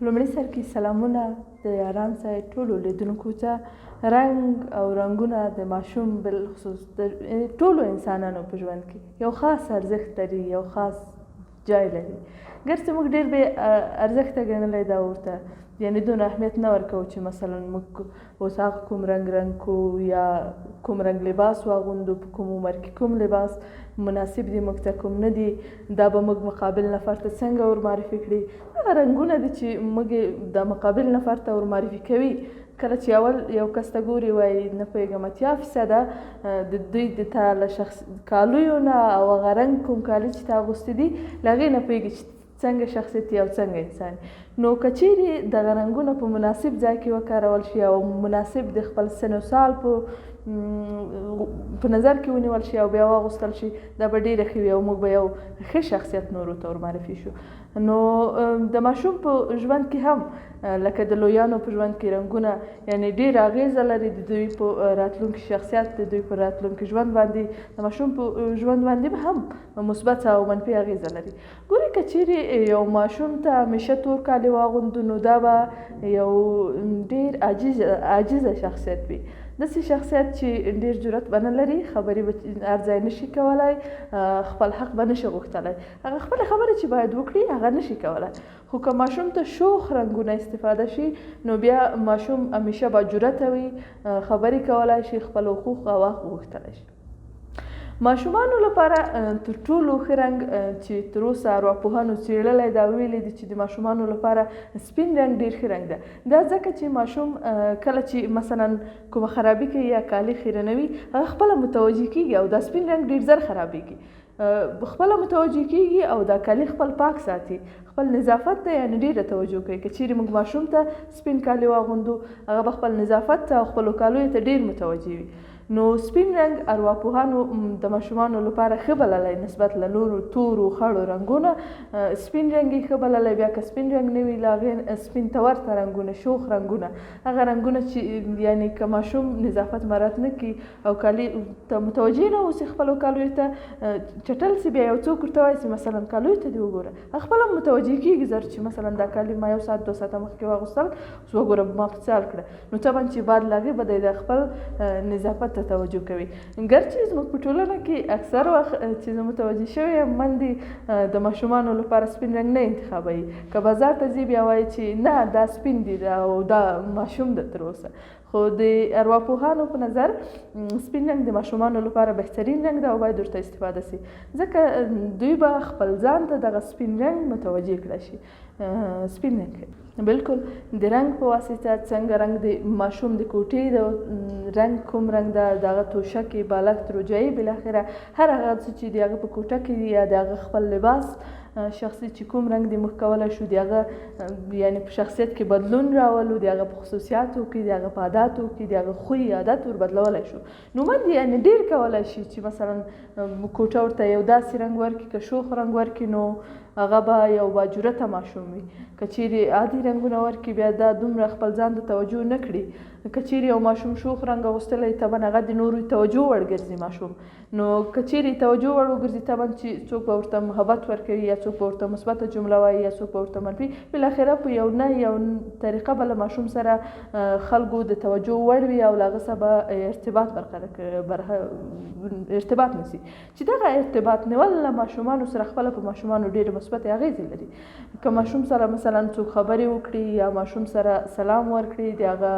لومړي سر کې سلامونه د یاران صاحب ټولو لیدونکو ته. رنګ او رنګونه د ماشوم بالخصوص د ټولو انسانانو په ژوند کې یو خاص ارزښت لري، یو خاص جای لري. ګر چې موږ ډېر بې ارزښته ګڼلی دا ورته، یعنی دونه اهمیت نه ورکوو چې مثلا موږ اتاق کوم رنګ رنګ کو یا کوم رنګ لباس واغوندو، په کوم عمر کې کوم لباس مناسب دی موږ ته کوم نه دی، دا به موږ مقابل نفر ته څنګه ور معرفي کړي. هغه رنګونه دي چې موږ د مقابل نفر ته ور معرفي کوي. کله چې اول یو کس ته ګوري وایي نه پوهېږم 80% د دوی د تا له شخص کالیو نه او هغه رنګ کوم کالي چې تا اغوستي دي له هغې نه پوهېږي چې څنګه شخصیت او څنګه انسان. نو که چیرې دغه رنګونه په مناسب ځای کې وکارول شي او مناسب د خپل سن و سال په نظر کې ونیول شي او بیا واغوستل شي، دا به ډېره ښه وي او موږ به یو ښه شخصیت نورو ته ورمعرفي شو. نو د ماشوم په ژوند کې هم لکه د لویانو په ژوند کې رنګونه یعنی ډېر اغېزه لري د دوی په راتلونکي شخصیت، د دوی په راتلونکي ژوند باندې، د ماشوم په ژوند باندې هم مثبت او منفي اغېزه لري. ګورئ که چیرې یو ماشوم ته همیشه تور کالي واغوندو نو دا به یو ډېر عاجزه شخصیت وي، داسې شخصیت چې ډېر جرأت به نه لري، خبرې به هر ځای نه شي کولی، خپل حق به نه شي غوښتلی، هغه خپله خبره چې باید وکړي هغه نه شي کولی. خو که ماشوم ته شوخ رنګونه استفاده شي نو بیا ماشوم همیشه با جرأته وي، خبرې کولی شي، خپل حقوق او حق غوښتلی شي. ماشومانو لپاره تر ټولو ښه رنګ چې تر اوسه ارواپوهانو څېړلی دا ویلي دي چې د ماشومانو لپاره سپین رنګ ډېر ښه رنګ ده. دا ځکه چې ماشوم کله چې مثلا کومه خرابي کوي یا کالي خیرنوي هغه خپله متوجه کېږي او دا سپین رنګ ډېر زر خرابېږي، خپله متوجه کېږي او دا کالي خپل پاک ساتي، خپل نظافت ته یعنی ډېره توجه کوي. که چیرې موږ ماشوم ته سپین کالي واغوندو هغه به خپل نظافت ته او خپلو کالیو ته ډېر متوجه وي. نو سپین رنګ ارواپوهانو د ماشومانو لپاره ښه بللی نسبت له نورو تورو خړو رنګونه سپین رنګ یې ښه بللی. بیا که سپین رنګ نه وي له هغې سپین ته ورته رنګونه، شوخ رنګونه، هغه رنګونه چې یعنی که ماشوم نظافت مراعت نه کړي او کالي ته متوجه نه اوسي خپلو کالیو ته چټل سي، بیا یو څوک ورته وایي چې مثلا کالیو ته دې وګوره، هغه خپله متوجه کېږي زر چې مثلا دا کالي ما یو ساعت دوه ساعته مخکې واغوستل اوس وګوره ما په څه حال کړه. نو طبعا چې بعد له هغې به دی د خپل نظافت ته توجه کوي. ګر چې زموږ په ټولنه کې اکثر وخت چې زه متوجه شوې یم مندې د ماشومانو لپاره سپین رنګ نه انتخابوي. که بازار ته ځي بیا وایي چې نه دا سپین دي او دا ماشوم ده تر اوسه. خو د ارواپوهانو په نظر سپین رنګ د ماشومانو لپاره بهترین رنګ ده او باید ورته استفاده سي، ځکه دوی به خپل ځان ته دغه سپین رنګ متوجه کړای شي. سپین رنګ بالکل د رنګ په واسطه څنګه رنګ د ماشوم د کوټې د رنګ کوم رنګ ده، د هغه توشکې، بالښت، روجایې، بالاخره هر هغه څه چې د هغه په کوټه کې دي یا د هغه خپل لباس شخصي چې کوم رنګ دی موږ کولی شو د هغه یعنی په شخصیت کې بدلون راولو، د هغه په خصوصیاتو کې، د هغه په عاداتو کې، د هغه خوی عادت ور بدلولی شو. نو مندې یعنی ډېر کولی شي چې مثلا کوټه ورته یو داسې رنګ ورکړي، که شوخ رنګ ورکړي نو هغه به یو باجرته ماشوم وي. که چیرې عادي رنګونه ورکړي بیا دا دومره خپل ځان ته توجه نه کړي. که چیرې یو ماشوم شوخ رنګ اغوستلی طبعا هغه د نورو توجه وړ ګرځي ماشوم. نو که چیرې توجه وړ وګرځي طبعا چې څوک به ورته محبت ورکوي یا څوک به ورته مثبته جمله وایي یا څوک به ورته منفي، بالاخره په یو نه یو طریقه به له ماشوم سره خلکو د توجه وړ وي او له هغه سره به ارتباط برقرار ارتباط نیسي. چې دغه ارتباط نیول له ماشومانو سره خپله په ماشومانو ډېرې مثبتې اغېزې لري. که ماشوم سره مثلا څوک خبرې وکړي یا ماشوم سره سلام ورکړي، د هغه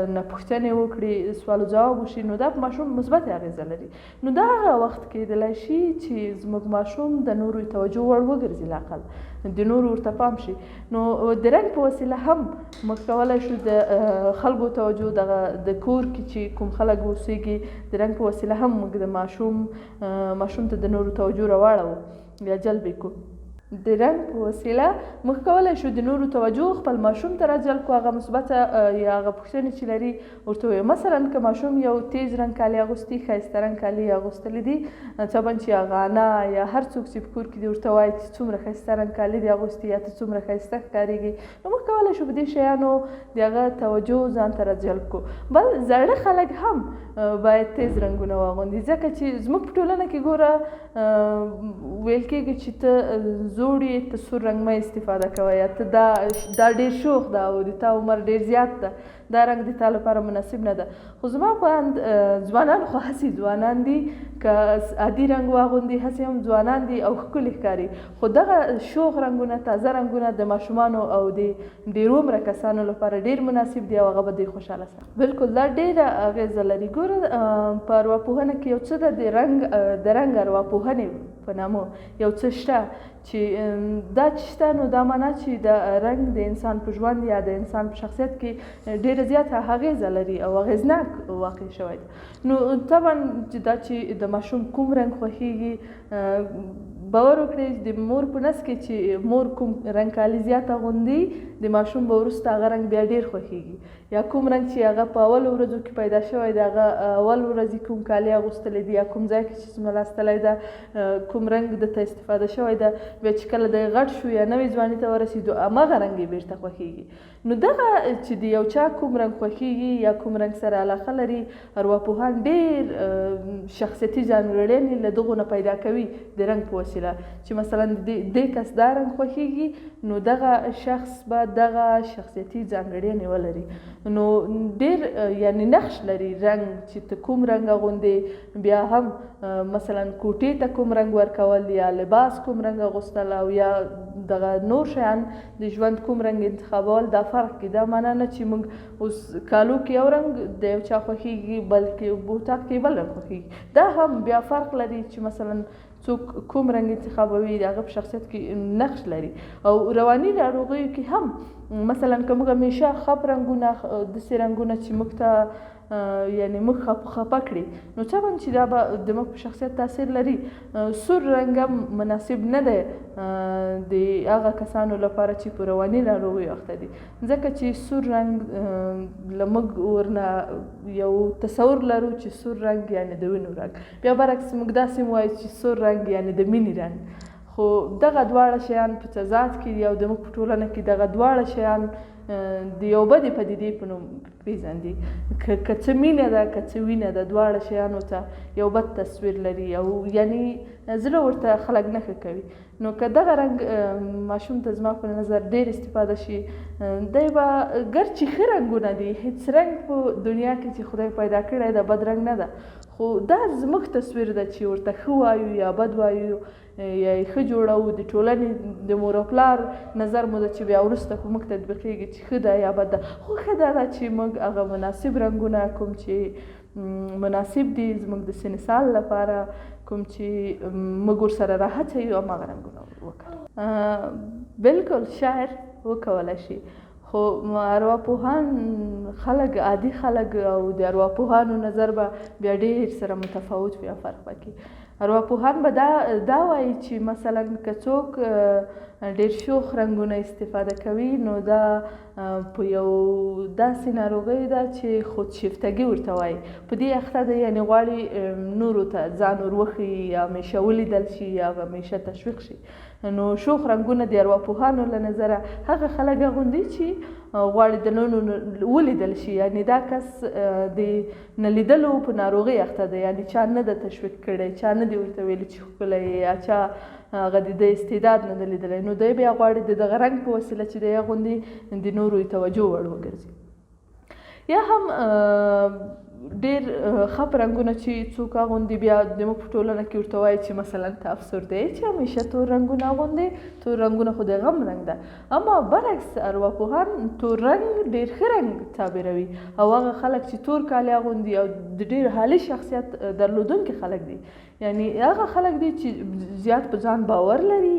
نه پوښتنې وکړي، سوال و ځواب وشي، نو دا په ماشوم مثبتې اغېزه لري. نو دا هغه وخت کېدلی شي چې زموږ ماشوم د نورو توجه وړ وګرځي، لاقل د نورو ورته پام شي. نو د رنګ په وسیله هم موږ کولی شو د خلکو توجه دغه د کور کې چې کوم خلک اوسېږي د رنګ په وسیله هم موږ د ماشوم ته د نورو توجه راواړوو یا جلب یې کړو. د رنګ په وسیله موږ کولی شو د نورو توجه خپل ماشوم ته راجلب کړو، هغه مثبته یا هغه پوښتنې چې لري ورته ووایو. مثلا که ماشوم یو تیز رنګ کالي اغوستي، ښایسته رنګ کالي یې اغوستلي دي، طبعا چې هغه انا یا هر څوک چې په کور کې دي ورته وایي چې څومره ښایسته رنګ کالي دي اغوستي یا ته څومره ښایسته ښکارېږي، نو موږ کولی شو په دې شیانو د هغه توجه ځان ته راجلب کړو. بل زاړه خلک هم باید تیز رنګونه واغوندي، ځکه چې زموږ په ټولنه کې ګوره ویل کېږي چې ته زوړ یې، ته سور رنګ مه استفاده کوه، یا ته دا ډېر شوخ ده او د تا عمر ډېر زیات ده، دا رنګ د تا لپاره مناسب نه ده. خو زما په اند ځوانان خو هسې ځوانان دي، که عادي رنګ واغوندي هسې هم ځوانان دي او ښکلي ښکاري. خو دغه شوخ رنګونه، تازه رنګونه د ماشومانو او د ډېر عمره کسانو لپاره ډېر مناسب دي او هغه به دوی خوشحاله ساتي. بالکل دا ډېره اغېزه لري. ګوره په ارواپوهنه کې یو څه ده د رنګ، د رنګ ارواپوهنې په نامه یو څه شته چې دا چې شته، نو دا معنا چې د رنګ د انسان په ژوند یا د انسان په شخصیت کې ډېره زیاته اغېزه لري او اغېزناک واقع شوی دی. نو طبعا چې دا چې د ماشوم کوم رنګ خوښیږي، باور وکړئ د مور په نس کې چې مور کوم رنګ کالي زیات اغوندي، د ماشوم به وروسته هغه رنګ بیا ډېر خوښیږي. یا کوم رنګ چې هغه په اولو ورځو کې پیدا شوی دی، هغه اول ورځې کوم کالي اغوستلی دي یا کوم ځای کې چې ځملاستلی ده، کوم رنګ ده ته استفاده شوی ده، بیا چې کله دی غټ شو یا نوې ځواني ته ورسېدو هماغه رنګ یې بېرته خوښیږي. نو دغه چې د یو چا کوم رنګ خوښیږي یا کوم رنګ سره علاقه لري، ارواپوهان ډېر شخصیتي ځانګړنې له دغو نه پیدا کوي د رنګ په وسیله، چې مثلا دې کس دا رنګ خوښیږي نو دغه شخص به دغه شخصیتي ځانګړنې ولري. نو ډېر یعنی نقش لري رنګ، چې ته کوم رنګ اغوندې، بیا هم مثلا کوټې ته کوم رنګ ورکول یا لباس کوم رنګ اغوستل او یا دغه نور شیان د ژوند کوم رنګ انتخابول، دا فرق کوي. دا معنا نه چې موږ اوس کالو کې یو رنګ د یو چا خوښیږي بلکې اتاق کې بل رنګ خوښیږي، دا هم بیا فرق لري چې مثلا څوک کوم رنګ انتخابوي د هغه په شخصیت کې نقش لري. او رواني ناروغیو کې هم مثلا که موږ همیشه خپ رنګونه، داسې رنګونه چې موږ ته یعنی موږ خپه کړي، نو طبعا چې دا به د موږ په شخصیت تاثیر لري. سور رنګ هم مناسب نه دی د هغه کسانو لپاره چې په رواني ناروغیو اخته دي، ځکه چې سور رنګ له موږ ورنه یو تصور لرو چې سور رنګ یعنی د وینو رنګ، بیا برعکس موږ داسې هم وایو چې سور رنګ یعنی د مینې رنګ. خو دغه دواړه شیان په تضاد کې دي او د موږ په ټولنه کې دغه دواړه شیان د یو بدې پدیدې په نوم پېژندي. که څه مینه ده که څه وینه ده، دواړه شیانو ته یو بد تصویر لري او یعنی زړه ورته خلک نه ښه کوي. نو که دغه رنګ ماشوم ته زما په نظر ډېر استفاده شي، دی به ګرچې ښه رنګونه دي، هېڅ رنګ په دنیا کې چې خدای پیدا کړی ده بد رنګ نه ده، خو دا زموږ تصویر ده چې ورته ښه وایو یا بد وایو یا یې ښه جوړوو. د ټولنې د مور او پلار نظر مو ده چې بیا وروسته په موږ تطبیقېږي چې ښه ده یا بد ده. خو ښه دا ده چې موږ هغه مناسب رنګونه کوم چې مناسب دي زموږ د سن سال لپاره، کوم چې موږ ورسره راحته یو، هماغه رنګونه وکاروو. بالکل شعر وکولی شي، خو ارواپوهان خلک، عادي خلک او د ارواپوهانو نظر به بیا ډېر سره متفاوت وي او فرق به کوي. ارواپوهان به دا وایي چې مثلا که څوک ډېر شوخ رنګونه استفاده کوي، نو دا په یو داسې ناروغۍ ده چې خودشیفتګي ورته وایي، په دې اخته ده، یعنی غواړي نورو ته ځان ور وښیي یا همیشه ولیدل شي یا همیشه تشویق شي. نو شوخ رنګونه د ارواپوهانو له نظره هغه خلک اغوندي چې غواړي د نورو ولیدل شي، یعنی دا کس د نه لیدلو په ناروغۍ اخته دی، یعنی چا نه ده تشویق کړی، چا نه دی ورته ویلي چې ښکلی یې، یا چا هغه د ده استعداد نه دی لیدلی، نو دی بیا غواړي د دغه رنګ په وسیله چې دی اغوندي د نورو یې توجه وړ وګرځي. یا هم ډېر خپ رنګونه چې څوک اغوندي، بیا د موږ په ټولنه کې ورته وایي چې مثلا ته افسرده یې چې همیشه تور رنګونه اغوندې، تور رنګونه خو د غم رنګ ده. اما برعکس ارواپوهان تور رنګ ډېر ښه رنګ تعبیروي او هغه خلک چې تور کالي اغوندي او د ډېر عالي شخصیت درلودونکي خلک دي، یعنی هغه خلک دي چې زیات په ځان باور لري،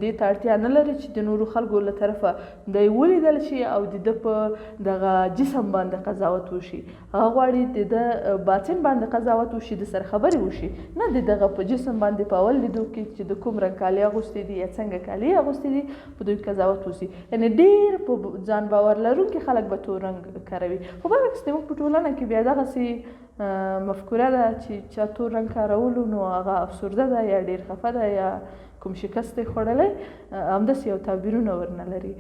دې ته اړتیا نه لري چې د نورو خلکو له طرفه دی ولیدل شي او د ده په دغه جسم باندې قضاوت وشي. هغه غواړي د ده باطن باندې قضاوت وشي، د سره خبرې وشي، نه د دغه په جسم باندې په اول لیدو کې چې د کوم رنګ کالي اغوستي دي یا څنګه کالي اغوستي دي په دوی قضاوت وشي. یعنی ډېر په ځان باور لرونکي خلک به تور رنګ کاروي. خو برعکس د موږ په ټولنه کې بیا دغسې مفکوره ده چې چا تور رنګ کارولو نو هغه افسرده ده یا ډېر خفه ده یا کوم شکست یې خوړلی، همداسې یو تعبیرونه ورنه لري.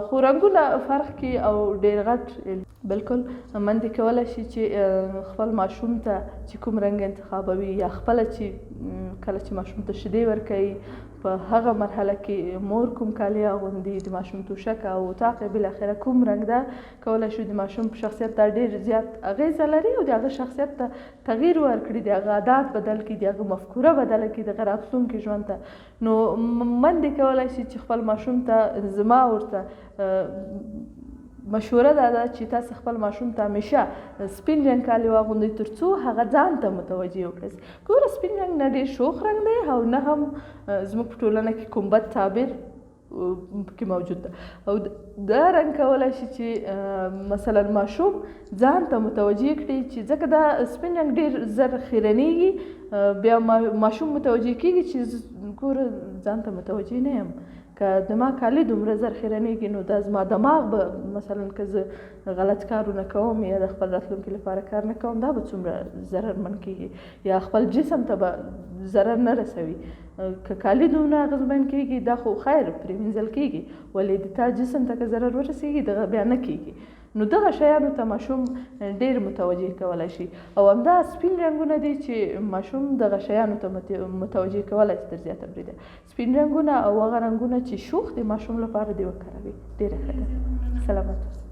خو رنګونه فرق کوي او ډېر غټ. بالکل، مندې کولای شي چې خپل ماشوم ته چې کوم رنګ انتخابوي، یا خپله چې کله چې ماشوم ته شیدې ورکوي په هغه مرحله کې مور کوم کالي اغوندي، د ماشوم توشکه او اتاق یې بالاخره کوم رنګ ده، کولای شو د ماشوم په شخصیت دا ډېر زیات اغېزه لري او د هغه شخصیت ته تغییر ورکړي، د هغه عادات بدل کړي، د هغه مفکوره بدله کړي، د هغه راتلونکي ژوند ته. نو مندې کولای شي چې خپل ماشوم ته، زما ورته مشوره دا ده چې تاسو خپل ماشوم ته همیشه سپین رنګ کالي واغوندئ تر څو هغه ځان ته متوجه وکړي. ګوره سپین رنګ نه ډېر شوخ رنګ دی او نه هم زموږ په ټولنه کې کوم بد تعبیر پکې موجود ده، او دا رنګ کولای شي چې مثلا ماشوم ځان ته متوجه کړي، چې ځکه دا سپین رنګ ډېر زر خیرنېږي، بیا ماشوم متوجه کېږي چې ګوره ځان ته متوجه نه یم، که د ما کالي دومره زر خیرنېږي نو دا زما دماغ به مثلا که زه غلط کارونه کوم یا د خپل راتلونکي لپاره کار نه کوم دا به څومره ضررمن کېږي، یا خپل جسم ته به ضرر نه رسوي. که کالي دومره اغېزمن کېږي دا خو خیر پرې مینځل کېږي، ولې د تا جسم ته که ضرر ورسېږي دغه بیا نه کېږي. نو دغه شیانو ته ماشوم ډېر متوجه کولای شي، او همدا سپین رنګونه دي چې ماشوم دغه شیانو ته متوجه کولای شي تر زیاته بریده. سپین رنګونه او هغه رنګونه چې شوخ دي ماشوم لپاره دې وکاروي، ډېره ښه ده. سلامت اوسئ.